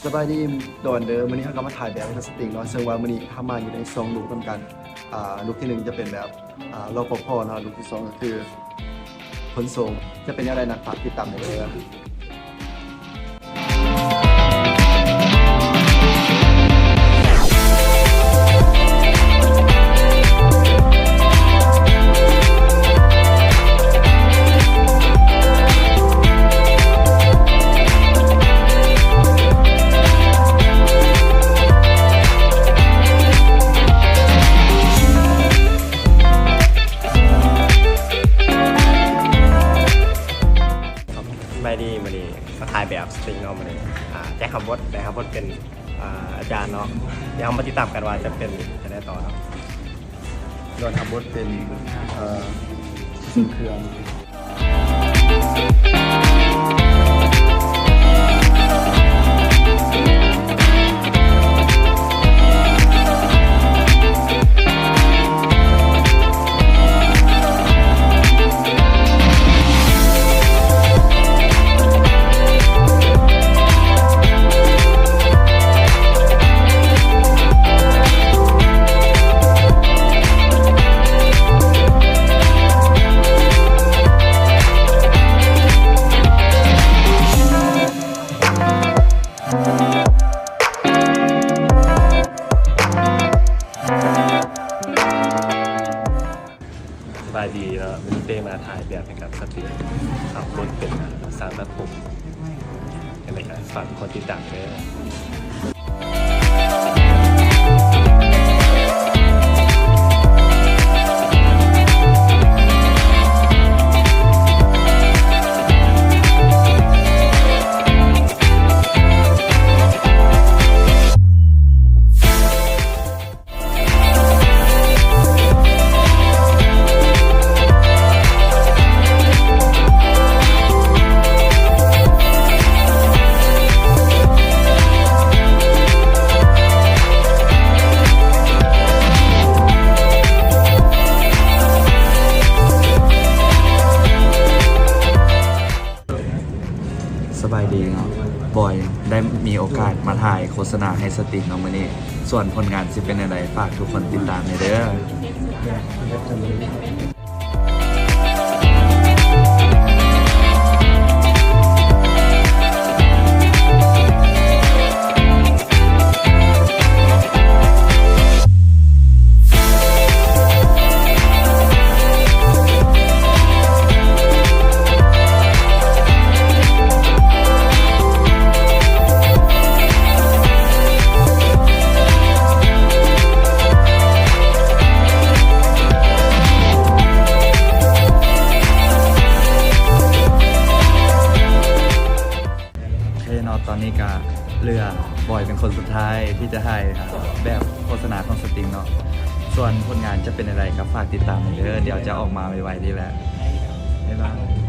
ສະບາຍດີດອນເດີ ມື້ນີ້ເຮົາກໍມາຖ່າຍແບບໃຫ້ສະຕິງເນາະ ເຊິ່ງວ່າມື້ນີ້ເຮົາມາຢູ່ໃນສອງລຸກນຳກັນ ອ່າ ລຸກທີໜຶ່ງຈະເປັນແບບ ອ່າ ລອປພ ເນາະ ລຸກທີສອງກໍຄືຂົນສົ່ງ ຈະເປັນແນວໃດນັ້ນ ຝາກຕິດຕາມໄດ້ເດີ. ສະບາຍດີ ມື້ນີ້ມາຖ່າຍແບບສະຕິງເນາະ ມື້ນີ້ ອ່າ ໄດ້ຮັບບົດ ໄດ້ຮັບບົດເປັນ ອ່າ ອາຈານເນາະ ດຽວເຮົາມາຕິດຕາມກັນວ່າຈະເປັນຈັ່ງໃດຕໍ່ເນາະ. ໂດຍຮັບບົດເປັນ ເອີ ເຄື່ອງ. ສະບາຍດີເນາະ ມື້ນີ້ເປ້ມາຖ່າຍແບບໃຫ້ກັບສະຕິງ ຮັບບົດເປັນ ອ່າ ຊ່າງຕັດຜົມ ຈັ່ງໃດກໍຝາກທຸກຄົນຕິດຕາມເດີ. ສະບາຍດີເນາະ ບອຍໄດ້ມີໂອກາດມາຖ່າຍໂຄສະນາໃຫ້ສະຕິງເນາະມື້ນີ້ ສ່ວນຜົນງານຊິເປັນແນວໃດ ຝາກທຸກຄົນຕິດຕາມແດ່ເດີ. ໂອເຄເນາະ ຕອນນີ້ກະເຫຼືອບອຍເປັນຄົນສຸດທ້າຍທີ່ຈະຖ່າຍ ອ່າ ແບບໂຄສະນາຂອງສະຕິງເນາະ ສ່ວນຜົນງານຈະເປັນຈັ່ງໃດກໍຝາກຕິດຕາມເດີ ດຽວຈະອອກມາໄວໆນີ້ແຫຼະ ບາຍບາຍ.